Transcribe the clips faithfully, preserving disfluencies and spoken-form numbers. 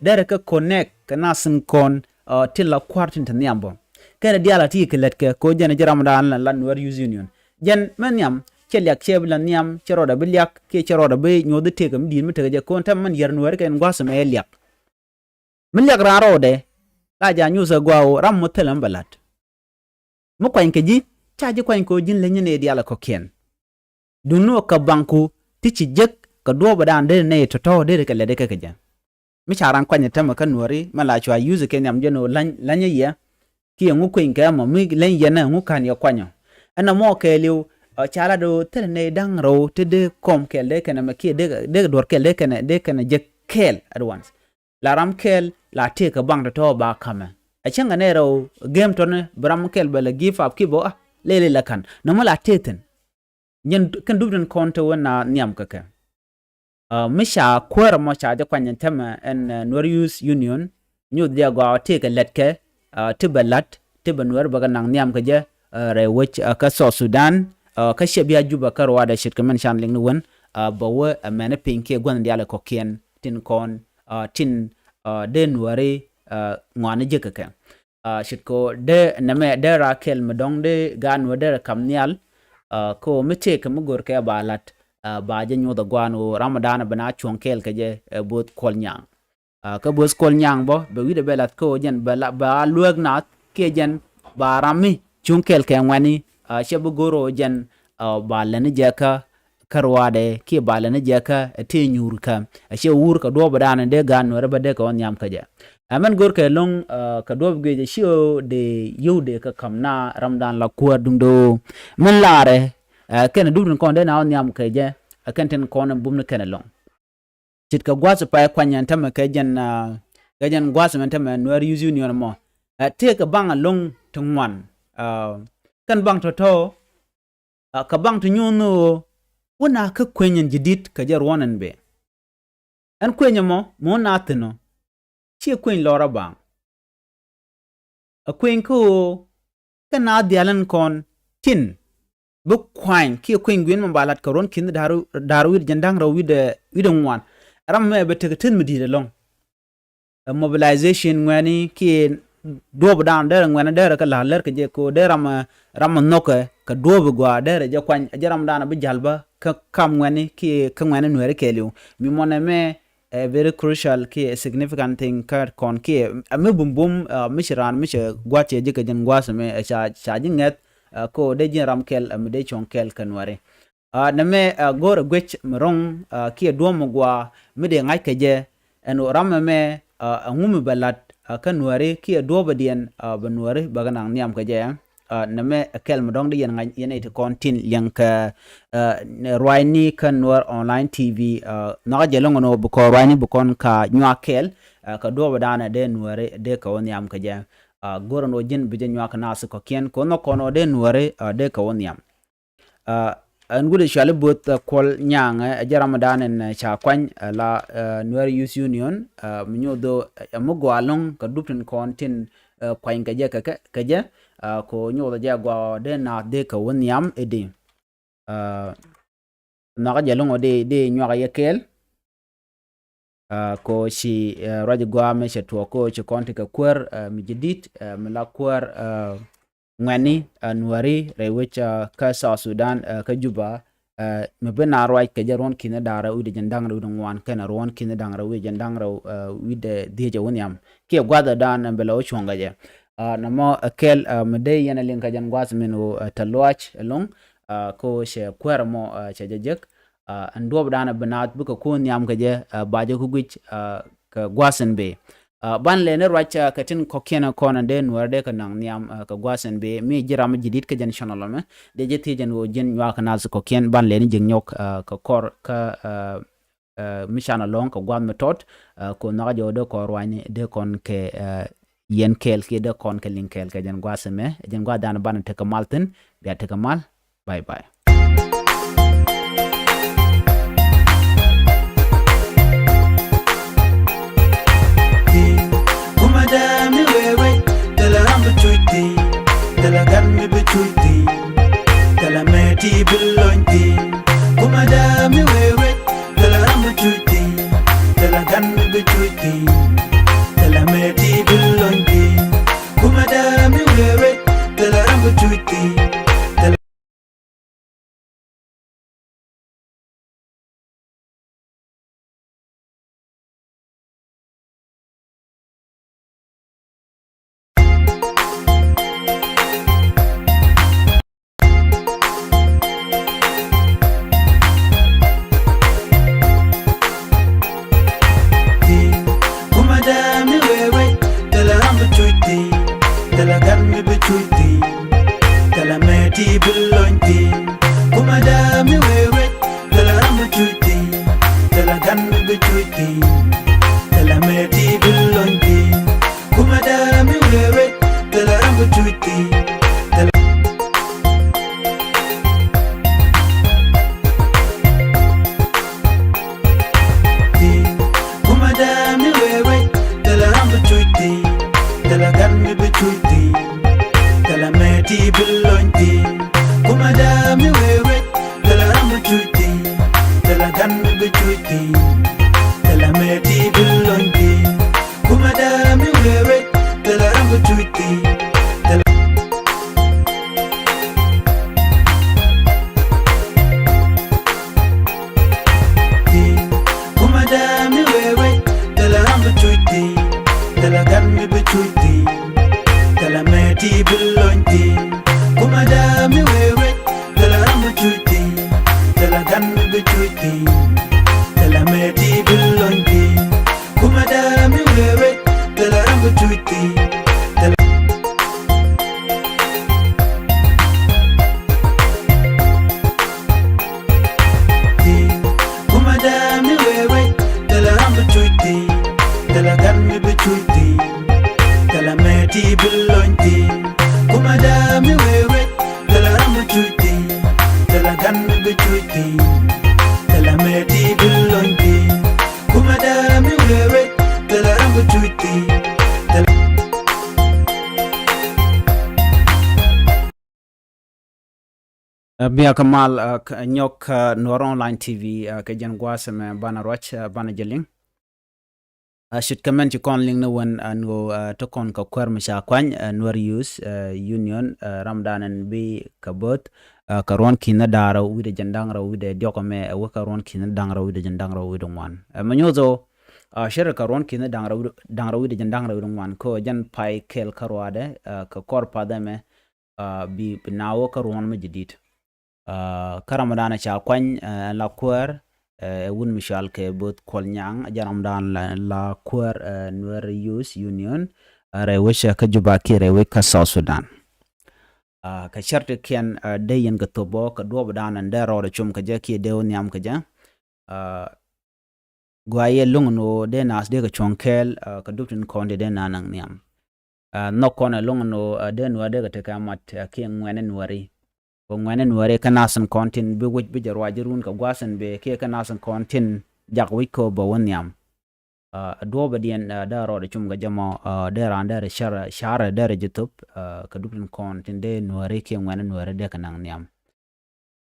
derɛ kɛ connect kɛ nath tin kɔn, uh, tin la kua̱r tin te nhiam bä. Kɛnɛ diaal a ti kɛ lät kɛ ko jɛn ji̱ ramdan la, la Nuer Youth Union. Jɛn mɛ nhiam cɛ liak cɛ bi la nhiam, cɛ rɔɔdɛ bi liak kiɛ cɛ rɔɔdɛ bi nyuɔth itek mi di̱i̱t mi tekɛ jɛ ko ɛn tɛm mɛn yɛr Nuer kɛ ɛn gua̱th mɛ ɛ liak. Mi liak raan rɔɔdɛ la ja nyuuth ɛ gɔaa ɣöö ram mɔ thilɛ mi bɛ la̱t. Mi kuany kɛ ji̱ ca ji̱ kuany kɛ ɣöö ji̱n leny ni diaal ɛ kɔ̱kiɛn. Duŋni ɣöö kɛ baŋku ti ci jek kɛ duɔɔpdan dee nɛy tɔ̱tɔ̱ dee kɛ lɛt kɛ kɛ jɛ. Mi ca raan kuany tämɛ kä Nuääri mɛ la cua yuuth kɛ nhiam jɛn ɣöö läny, läny yɛ kiɛ ŋu kueny kɛ ɛmɔ mi leny yɛn ɛ ŋu ka̱n yɛ kuanyɔ. Ɛn ɛmɔ kɛɛliw, ɔ, ca lat ɣöö thilɛ nɛy da̱ŋ rɛw ti dee kɔm kɛɛl dee kɛnɛ mɛ kiɛ dee, dee duɔ̱r kɛɛl dee kɛnɛ, dee kɛnɛ jek kɛɛl at once. La ram kɛl la tëëk kɛ baŋ tɔ̱tɔ̱ ba ka̱mɛ. Ɛ cäŋ kɛ nɛy rɛw gem tɔ̱ni bi ram kɛl bɛ lɛ give up kiɛ bɛ ɣöö ah lɛl ilɛ ka̱n. Nɔmɔ la tëëk thi̱n. Nyɛn kɛn dup tin kɔn te wen na nhiam kɛ kɛ. Ɛ, mi ca kuäärä mɔ ca jɛ kuany ɛn tämɛ ɛn, ɛ, Nuer Youth Union. Nyuth jɛ gɔaa tëëk kɛ lɛt kɛ, ɛ, ti bɛ la̱t ti bɛ Nuer bɛ kɛ naŋ nhiam kɛ jɛ, ɛ, rɛy wec, ɛ, kä South Sudan, ɛ, kä ciɛ bia Juba kä Rwanda ce̱tkɛ mɛn can liŋ ni wen, ɛ, bɛ wä, ɛ, mɛni piny kiɛ gua̱n diaal kɔ̱kiɛn tin kɔn, ɛ, tin, ɛ, dee Nuääri, ɛ, ŋɔaani jek kɛ kɛ. Ɛ, ce̱tkɛ ɣöö dee nɛmɛ dee raa kɛl mi dɔ̱ŋ dee gaat Nuäär dee rɛ ka̱m nhial, ɛ, kɛ ɣöö mi tëëkɛ mi görkɛ ba la̱t, ɛ, ba jɛ nyuɔth ɛ gua̱a̱n ɣöö ramdan bi na cuɔ̱ŋ kɛɛl kɛ jɛ, ɛ, bo̱o̱th Kuɔl Nyaŋ. Ɛ, kä bo̱o̱th Kuɔl Nyaŋ bä bɛ wi̱cdɛ bɛ la̱th kä ɣöö jɛn bɛ la, ba luääk naath kiɛ jɛn ba ram mi cuŋ kɛɛl kɛ ŋuɛ̈tni, ɛ, cɛ bi go̱r ɣöö jɛn, ɛ, ba lätni jɛ kä, kä Rwanda kiɛ ba lätni jɛ kä, ɛ, tëë nyuur kä. Ɛ cɛ wur kɛ duɔ̱ɔ̱pdan dee gaat Nuäärä bä dee kɛ wä nhiam kä jɛ. Ɛ mɛn go̱rkɛ lo̱ŋ, ɛ, kɛ duɔ̱ɔ̱p guic ɛ ci ɣöö dee yio̱w dee kɛ ka̱m na ramdan la kuäär duŋdɛ ɣöö min laarɛ, ɛ, kɛnɛ dup tin kɔn dee na wä nhiam kɛ jɛ, ɛ, kɛn tin kɔn ɛ bum ni kɛnɛ lo̱ŋ. Ce̱tkɛ gua̱th pay kuany ɛn tämɛ kɛ jɛn, ɛ, kɛ jɛn gua̱th mɛn tämɛ Nuer Youth Union mɔ. Ɛ, tëëkɛ baŋ ɛlɔ̱ŋ ti ŋuan. Ɛ, kɛn baŋ tɔ̱tɔ̱, ɛ, kɛ baŋ ti nyuɔ̱n ni ɣöö wä na kä kueny ɛn ji̱ di̱t kɛ jɛ ruɔ̱n ɛn bëë. Ɛn kueny ɛmɔ mi wä na thi̱n ɔ ciɛ kueny lɔrä baŋ. Ɛ kueny kä ɣöö kɛ na dhial ɛn kɔn tin bi kuany kiɛ kueny gui̱n mɛ ba la̱t kɛ ruɔ̱n ki̱n da̱r, da̱r wi̱cdɛ jiɛn da̱ŋ rɛw wi̱cdɛ, wi̱cdɛ ŋuan. Ram mɛ bɛ tekɛ teth mi di̱i̱t ɛlɔ̱ŋ. Ɛ mobilization ŋuɛ̈tni kiɛ duɔ̱ɔ̱pdan derɛ ŋuɛ̈tni derɛ kɛ la̱r lɛr kɛ jɛ ko dee ram, ram nhɔkɛ kɛ duɔ̱ɔ̱p gɔaa derɛ jɛ kuany, ɛ jɛ ramdan bi ja̱l bä kä kam ŋuɛ̈tni kiɛ kä ŋuɛ̈tni Nuääri kɛɛliw. Mi mɔnɛ mɛ ɛ very crucial kiɛ significant thing kä kɔn kiɛ ɛ mi bum bum, ɛ, mi ci raan mi cɛ gua̱th cɛ ji̱ kɛ jɛn gua̱th mɛ ɛ ca, ca ji̱ ŋɛth, ɛ, ko dee ji̱n ram kɛl, ɛ, mi dee cuɔ̱ŋ kɛl kɛ Nuääri. Ɛ, nɛmɛ, ɛ, go̱o̱rɛ guec mi ro̱ŋ, ɛ, kiɛ duɔ̱ɔ̱p mi gɔaa mi dee ŋa̱c kɛ jɛ ɛn ɣöö ram ɛmɛ, ɛ, ɛŋu mi bɛ la̱t, ɛ, kä Nuääri kiɛ duɔ̱ɔ̱pdiɛn, ɛ, bɛ Nuääri bɛ kɛ naŋ nhiam kɛ jɛ. Ɛ, nɛmɛ ɛ kɛl mi dɔ̱ŋ di yɛn ŋa̱c yɛn nɛy ti kɔn tin liɛŋ kɛ, ɛ, ruacni kä Nuer Online T V, ɛ, nhɔakä jɛ lo̱ŋ ɛn ɣöö bi kɔn ruacni bi kɔn ka nyuak kɛɛl, ɛ, kɛ duɔ̱ɔ̱pdan ɛ dee Nuääri dee kɛ wä nhiam kɛ jɛ. Ɛ, go̱r ɛn ɣöö ji̱n bi jɛ nyuak kɛ naath kɔ̱kiɛn kɛ wä nhɔk kɔn ɣöö dee Nuääri, ɛ, dee kɛ wä nhiam. Ɛ, ɛn wut ɛ cuali bo̱o̱th, ɛ, Kuɔl Nyaŋ, ɛ, ɛ jɛ ramdan ɛn, ɛ, ca kuany, ɛ, la, ɛ, Nuer Youth Union, ɛ, mi nyoth ɣöö, ɛ, mi gɔaa lo̱ŋ kɛ dup tin kɔn tin, ɛ, kuany kɛ jɛ kɛ, kɛ, kɛ jɛ, ɛ, ko nyoth ɛ jɛ gɔaa dee naath dee kɛ wä nhiam i̱di. Ɛ, nhɔakä jɛ lo̱ŋ ɔ dee, dee nyuak yɛ kɛɛl. Ɛ, ko ci, ɛ, ruac gɔaa mɛ cɛ tuɔɔk ko ci kɔn ti kɛ kuäär, ɛ, mi ji̱ di̱t, ɛ, mi la kuäär, ɛ, ŋuɛ̈tni, ɛ, Nuääri rɛy wec, ɛ, kä South Sudan, ɛ, kä Juba, ɛ, mi bi na ruac kɛ jɛ ruɔ̱n ki̱n da̱ŋ rɛw wi̱cdɛ jiɛn da̱ŋ rɛw wi̱cdɛ ŋuan kɛnɛ ruɔ̱n ki̱n da̱ŋ rɛw wi̱cdɛ jiɛn da̱ŋ rɛw, ɛ, wi̱cdɛ dhieec ɛ wä nhiam. Kiɛ gua̱thdan ɛn bɛ lɛ wä cuɔ̱ŋ kɛ jɛ. Ɛ, nɛmɔ ɛ kɛl, ɛ, mi dee yɛn ɛ liŋ kɛ jɛn gua̱th min ɣöö, ɛ, te luaac ɛlɔ̱ŋ, ɛ, ko cɛ kuäärä mɔ, ɛ, cɛ jɛ jek. Ɛ, ɛn duɔ̱ɔ̱pdan ɛ bi naath bikɛ kuɔn nhiam kɛ jɛ, ɛ, ba jɛ ku guic, ɛ, kɛ gua̱a̱th in bëë. Ɛ, ban lɛni ruac, ɛ, kɛ tin kɔ̱kiɛn kɔn dee Nuäär dee kɛ naŋ nhiam, ɛ, kɛ gua̱a̱th in bëë. Mi ji̱ ram ji̱ di̱t kä jɛn channel ɛmɛ dee jɛ thiec ɛn ɣöö ji̱n nyuak kɛ naath kɔ̱kiɛn ban lɛni ji̱ nyɔk, ɛ, kɛ kɔr kä, ɛ, ɛ, mi can ɛlɔ̱ŋ kɛ gua̱a̱th mi tɔt, ɛ, kɛ nhɔakä jɛ ɣöö dee kɔn ruacni dee kɔn kɛ, ɛ, yɛn kɛɛl kiɛ dee kɔn kɛ liŋ kɛɛl kɛ jɛn gua̱a̱th ɛmɛ. Jɛn gua̱a̱thdan banɛ tekɛ mal thi̱n, bia tekɛ mal. Bye bye. Kumɛ dee mi wee wec, thilɛ ram bi cuc thi̱n, thilɛ gan mi bi cuc thi̱n, thilɛ mɛ ti bi lony thi̱n. Kumɛ dee mi wee wec, thilɛ ram bi cuc thi̱n, thilɛ gan mi bi cuc thi̱n. bi cuc thi̱n. Thilɛ mɛ ti bi lony thi̱n. Kumɛ dee mi wee wec. Thilɛ ram bi cuc thi̱n. Thilɛ gan bi cuc thi̱n. Thilɛ mɛ ti bi lony thi̱n. Kumɛ dee mi wee wec. Thilɛ ram bi cuc thi̱n. Thilɛ Ɛ, bia kä mal, ɛ, k-, nyɔk, ɛ, Nuɔr Online T V, ɛ, kɛ jɛn gua̱a̱th ɛmɛ banɛ ruac, ɛ, banɛ jɛ liŋ. Ɛ, ce̱t kɛ mɛn ci kɔn liŋ ni wen, ɛ, ɛn ɣöö, ɛ, te kɔn kɛ kuäär mi ca kuany, ɛ, Nuer Youth, ɛ, Union, ɛ, ramdan ɛn bi kɛ bo̱o̱th, ɛ, kɛ ruɔ̱n ki̱n ni da̱ŋ rɛw wi̱cdɛ jiɛn da̱ŋ rɛw wi̱cdɛ diɔ̱k ɛmɛ, ɛ, wä kɛ ruɔ̱n ki̱n ni da̱ŋ rɛw wi̱cdɛ jiɛn da̱ŋ rɛw wi̱cdɛ ŋuan. Ɛ, mɛ nyoth ɣöö, ɛ, ce̱t kɛ ruɔ̱n ki̱n ni da̱ŋ rɛw wi̱cdɛ, da̱ŋ rɛw wi̱cdɛ jiɛn da̱ŋ rɛw wi̱cdɛ ŋuan, kä jɛn pay kɛl kä ruaadɛ, ɛ, kɛ kɔr path ɛmɛ, ɛ, bi, bi naath wä kä ruɔ̱n mi jadid. Ɛ, kä ramdan ɛ ca kuany, ɛ, la kuäär, ɛ, wut mi cɔal kɛ Bo̱o̱th Kuɔl Nyaŋ, jɛn ramdan la, la kuäär, ɛ, Nuer Youth Union, ɛ, rɛy wec kä Juba kiɛ rɛy wec kä South Sudan. Ɛ, kɛ cärtikiɛn, ɛ, dee yɛn kɛ thop bä kɛ duɔ̱ɔ̱pdan ɛn dee rɔɔdɛ cum kɛ jɛ kiɛ dee wä nhiam kɛ jɛ. Ɛ, gɔaa yɛ lo̱ŋ ɛn ɣöö dee naath dee kɛ cuɔ̱ŋ kɛɛl, ɛ, kɛ dup tin kɔn ti dee naath naŋ nhiam. Ɛ, nhɔk kɔn ɛ lo̱ŋ ɛn ɣöö, ɛ, dee Nuäär dee kɛ tekɛ mat, ɛ, kiɛ ŋuɛ̈ni Nuääri. Kɛ ŋuɛ̈ni Nuääri kä naath tin kɔn tin bi wec bi jɛ ruac ji̱ run kɛ gua̱a̱th in bëë kiɛ kä naath tin kɔn tin jak wec kɛ ɣöö bɛ wä nhiam. Ɛ, duɔ̱ɔ̱pɛ diɛn, ɛ, dee rɔɔdɛ cum kɛ jɛ mɔ, ɛ, dee raan dee rɛ car, car dee rɛ ji̱ thop, ɛ, kɛ dup tin kɔn tin dee Nuääri kiɛ ŋuɛ̈ni Nuääri dee kɛ naŋ nhiam.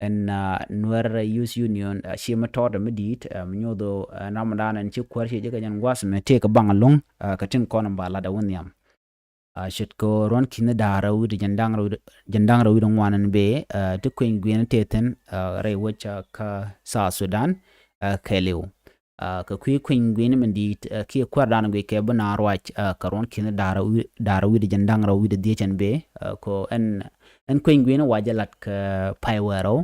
Ɛn, ɛ, Nuer Youth Union, ɛ, ci mi tɔɔt mi di̱i̱t, ɛ, mi nyoth ɣöö, ɛ, ɛn ramdan ɛn ci kuäär ci jɛ kɛ jɛn gua̱a̱th ɛmɛ tëë kɛ baŋ ɛlɔ̱ŋ, ɛ, kɛ tin kɔn in ba lat ɛ wä nhiam. Ɛ, ce̱tkɛ ruɔ̱n ki̱n ni da̱ŋ rɛw wi̱cdɛ jiɛn da̱ŋ rɛw, jiɛn da̱ŋ rɛw wi̱cdɛ ŋuan ɛn bëë, ɛ, ti kueny gui̱n tëë thi̱n, ɛ, rɛy wec, ɛ, kä South Sudan, ɛ, kɛɛliw. Ɛ, kɛ kui̱ kueny gui̱n min di̱i̱t, ɛ, kiɛ kuäärdan guic kɛ bi naath ruac, ɛ, kɛ ruɔ̱n ki̱n ni da̱ŋ rɛw wi̱-, da̱ŋ rɛw wi̱cdɛ jiɛn da̱ŋ rɛw wi̱cdɛ dhieec ɛn bëë, ɛ, kɛ ɣöö ɛn, ɛn kueny gui̱n wa jɛ lat kɛ pay wäl rɛw,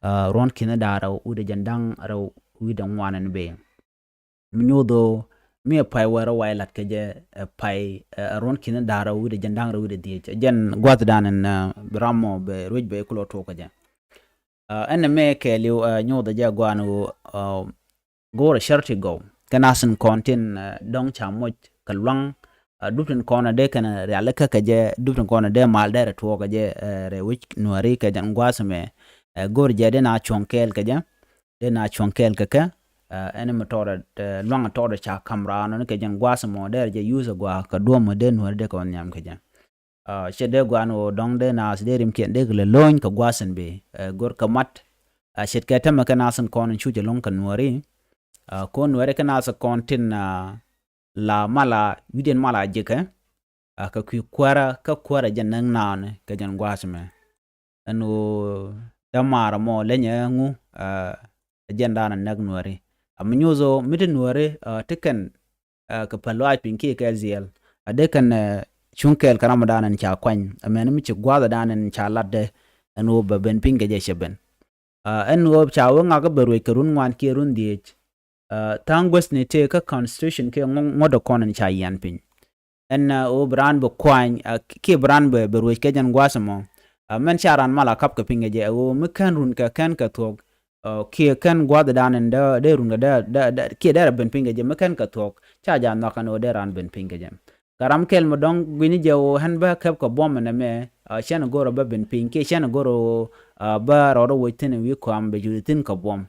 ɛ, ruɔ̱n ki̱n ni da̱ŋ rɛw wi̱cdɛ jiɛn da̱ŋ rɛw wi̱cdɛ ŋuan ɛn bëë. Mi nyoth ɣöö mi ɛ pay wäl rɛw wa jɛ lat kɛ jɛ, ɛ, pay, ɛ, ruɔ̱n ki̱n ni da̱ŋ rɛw wi̱cdɛ jiɛn da̱ŋ rɛw wi̱cdɛ dhieec. Ɛ jɛn gua̱a̱thdan ɛn, ɛ, bi ram mɔ bɛ ruec bɛ kulɛ tuɔɔk kɛ jɛ. Ɛ, ɛn ɛmɛ kɛɛliw, ɛ, nyothɛ jɛ gɔaa ɛn ɣöö, ɛ, go̱o̱rɛ cärti gɔw kɛ naath tin kɔn tin, ɛ, dɔ̱ŋ ca moc kɛ lua̱ŋ, ɛ, dup tin kɔn ɛ dee kɛn rialikä kɛ jɛ, dup tin kɔn ɛ dee mal dee rɛ tuɔɔk kɛ jɛ, ɛ, rɛy wec Nuääri kɛ jɛn gua̱a̱th ɛmɛ. Ɛ, go̱o̱rɛ jɛ dee naath cuɔ̱ŋ kɛɛl kɛ jɛ, dee naath cuɔ̱ŋ kɛɛl kɛ kɛ, ɛ, ɛn mi tɔɔdɛ, ɛ, lua̱ŋ tɔɔdɛ ca ka̱m raan ɔ ni kɛ jɛn gua̱a̱th ɛmɔ dee rɛ jɛ yuth ɛ gɔaa kɛ duɔ̱ɔ̱p mi dee Nuääri dee kɛ wä nhiam kɛ jɛ. Ɛ, /cɛ dee gɔaa ɛn ɣöö dɔ̱ŋ dee naath dee rimkiɛn dee kɛ lɛ lo̱ny kɛ gua̱a̱th in bëë, ɛ, go̱rkɛ mat, ɛ, ce̱tkɛ täämɛ kɛ naath tin kɔn in cu jɛ lo̱ŋ kɛ Nuääri. Ɛ, kɛ ɣöö Nuääri kɛ naath kɔn tin, ɛ, la mal a wi̱cdiɛn mal a jiäkä, ɛ, kɛ kui̱ kuäärä kä kuäärä jɛ näk naath ni kɛ jɛn gua̱a̱th ɛmɛ. Ɛn ɣöö dämaarä mɔ leny ɛ ŋu, ɛ, ɛ jɛn da̱a̱n ɛ näk Nuääri. Ɛ mi nyoth ɣöö mi te Nuääri, ɛ, te kɛn, ɛ, kɛ päl lɔaac piny kiɛ kɛ dhiɛl. Ɛ dee kɛn, ɛ, cuŋ kɛɛl kɛ ramdan ɛn ca kuany. Ɛ mɛn mi ci gua̱a̱thdan ɛn ca latdɛ ɛn ɣöö bɛ ben piny kɛ jɛ /cɛ ben. Ɛ, ɛn ɣöö ca wee ŋak bɛ ruec kɛ run ŋuan kiɛ run dhieec. Ɛ, tha̱a̱ŋ guäthni tëë kä constitution kiɛ ŋu-, ŋuɔ̱t ɛ kɔn ɛn ca yian piny. Ɛn, ɛ, ɣöö bi raan bi kuany, ɛ, kiɛ bi raan bi, bi ruec kɛ jɛn gua̱a̱th ɛmɔ. Ɛ, mɛn /ca raan mal a ka̱p kɛ piny kɛ jɛ, ɛ, ɣöö mi /ken run kɛ /ken kɛ thuɔ̱k, ɛ, kiɛ /ken gua̱a̱thdan ɛn dee, dee run kɛ dee, dee, dee, kiɛ dee rɛ ben piny kɛ jɛ, mi /ken kɛ thuɔ̱k, /ca jɛ nhɔak ɛn ɣöö dee raan ben piny kɛ jɛ. Kɛ ram kɛl mi dɔ̱ŋ gui̱ni jɛ ɣöö ɣän bä käp kɛ buɔ̱m ɛn ɛmɛ, ɛ, /cɛn go̱r ɛ bä ben piny, kiɛ /cɛn go̱r ɛ ɣöö, ɛ, bä rɔɔdɛ woc thi̱n ɛ wi̱i̱ kɔam bɛ cu thi̱n kɛ buɔ̱m.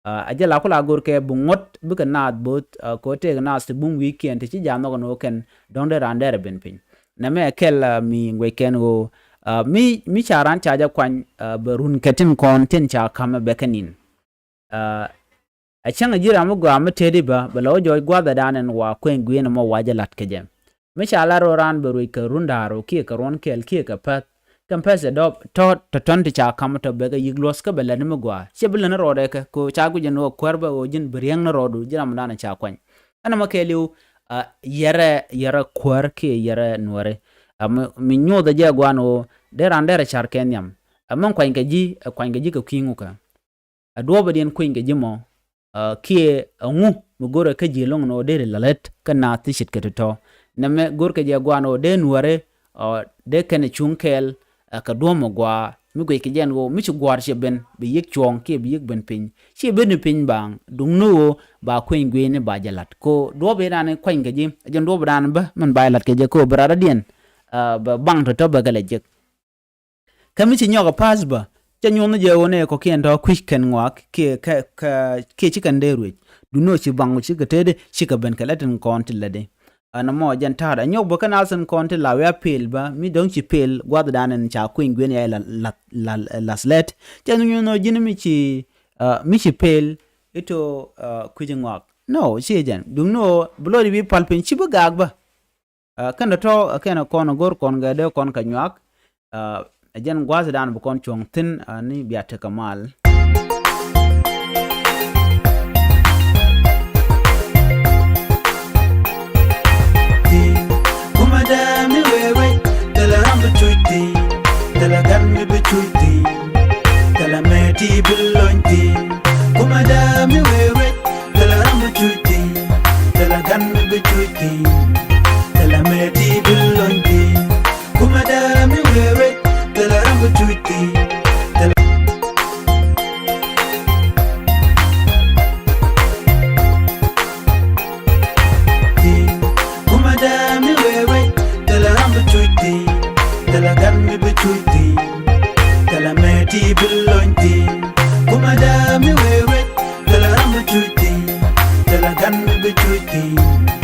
Ɛ, a jɛ la ku la go̱r kɛ bi ŋuɔ̱t bikɛ naath bo̱o̱th, ɛ, kɛ ɣöö tëëkɛ naath ti bum wi̱i̱kiɛn ti ci jɛ nhɔk ɛn ɣöö kɛn dɔ̱ŋ dee raan dee rɛ ben piny. Nɛmɛ ɛ kɛl, ɛ, mi ŋuɛc kɛn ɣöö, ɛ, mi, mi ca raan ca jɛ kuany, ɛ, bɛ run kɛ tin kɔn tin ca ka̱mɛ bɛ kɛ ni̱n. Ɛ, ɛ cäŋ ɛ ji̱ ram mi gɔaa mi tëëdi bä, bɛ lɛ wä jɔɔc gua̱a̱thdan ɛn wa kueny gui̱n ɛmɔ wa jɛ la̱t kɛ jɛ. Mi ca lat rɔ raan bɛ ruec kɛ run da̱ŋ rɛw kiɛ kɛ ruɔ̱n kɛl kiɛ kɛ päth. Kɛn päth ɛ dɔ̱p tɔ̱ tɔ̱tɔ̱n ti ca ka̱m tɔ̱ bɛ kɛ yi̱k luɔ̱th kä bɛ lät ni mi gɔaa. /Cɛ bi lät ni rɔɔdɛ kɛ, kɛ ɣöö ca guic ɛn ɣöö kuäär bä ɣöö ji̱n bi riäŋ ni rɔɔdu ji̱ ramdan ca kuany. Ɛn ɛmɔ kɛɛliw, ɛ, yɛrɛ, yɛrɛ kuäär kiɛ yɛrɛ Nuääri. Ɛ, mi, mi nyothɛ jɛ gɔaa ɛn ɣöö dee raan dee rɛ ca̱r kɛ nhiam. Ɛ, min kuany kɛ ji̱, ɛ, kuany kɛ ji̱ kɛ kui̱ ŋu kɛ. Ɛ duɔ̱ɔ̱pä diɛn kueny kɛ ji̱ mɔ, ɛ, kiɛ ɛŋu mi go̱rɛ kä ji̱ ɛlɔ̱ŋ ɛn ɣöö deri la lät kä naath ti ce̱tkɛ tɔ̱tɔ̱. Nɛmɛ go̱rkɛ jɛ gɔaa ɛn ɣöö dee Nuääri, ɛ, dee kɛn ɛ cuŋ kɛɛl, ɛ, kɛ duɔ̱ɔ̱p mi gɔaa, Mi guic kɛ jɛn ɣöö mi ci gua̱a̱r ciɛ ben bi yiëk cuɔ̱ɔ̱ŋ kiɛ bi yiëk ben piny, ciɛ ben ni piny baaŋ, duŋni ɣöö ba kueny gui̱ni ba jɛ la̱t. Ko duɔ̱ɔ̱p ëë dan kuany kɛ ji̱, jɛn duɔ̱ɔ̱p dan bä min ba jɛ la̱t kɛ jɛ ko bi rat rɔ̱diɛn, ah, bɛ baŋ tɔ̱tɔ̱ bɛ kɛ lɛ jek. Kä mi ci nyɔk a pa̱a̱th bä, cɛ nyuɔ̱n jɛ ɣöö nɛ kɔ̱kiɛn tɔ̱ kui̱c kɛn ŋɔak kiɛ kɛ, kɛ, kiɛ ci kɛn dee ruëc. Duŋni ɣöö ci baŋ ɣöö ci kɛ tëëdi, ci kɛ ben kɛ lɛ tin kɔn ti lätdi. Ɛn ɛmɔ jɛn ta̱a̱dɛ nyɔk bä kä nath tin kɔn ti la wiaa pel bä, mi dɔ̱ŋ ci pel gua̱thdan in ca kueny gui̱n ya la, la, la, lath lɛt. Cɛ nyuɔ̱n ɣöö ji̱n mi ci, ah, mi ci pel, ito, ah, kui̱c ŋɔak. No, ci jɛn. Duŋni ɣöö bi lɔcdi bi pal piny ci bi gaak bä. Ah, kɛn tɔ̱tɔ̱, ah, kɛn kɔn go̱r kɔn gɛ dee kɔn kɛ nyuak. Ah, ɛ jɛn gua̱thdan bi kɔn cuɔ̱ŋ thi̱n, ah, ni bia tekɛ mal. Kumɛ dee mi wee wec, thilɛ ram bi cuc thi̱n, thilɛ gan mi bi cuc thi̱n, thilɛ mɛ ti bi lony thi̱n. Kumɛ dee mi wee wec, thilɛ ram bi cuc thi̱n, thilɛ gan mi bi cuc thi̱n, thilɛ mɛ ti bi lony thi̱n. Kumɛ dee mi wee wec, thilɛ ram bi cuc thi̱n, thilɛ Kumɛ dee mi wee wec, thilɛ ram bi cuc thi̱n, thilɛ gan mi bi cuc thi̱n, thilɛ mɛ ti bi lony thi̱n. Kumɛ dee mi wee wec, thilɛ ram bi cuc thi̱n, thilɛ gan mi bi cuc thi̱n.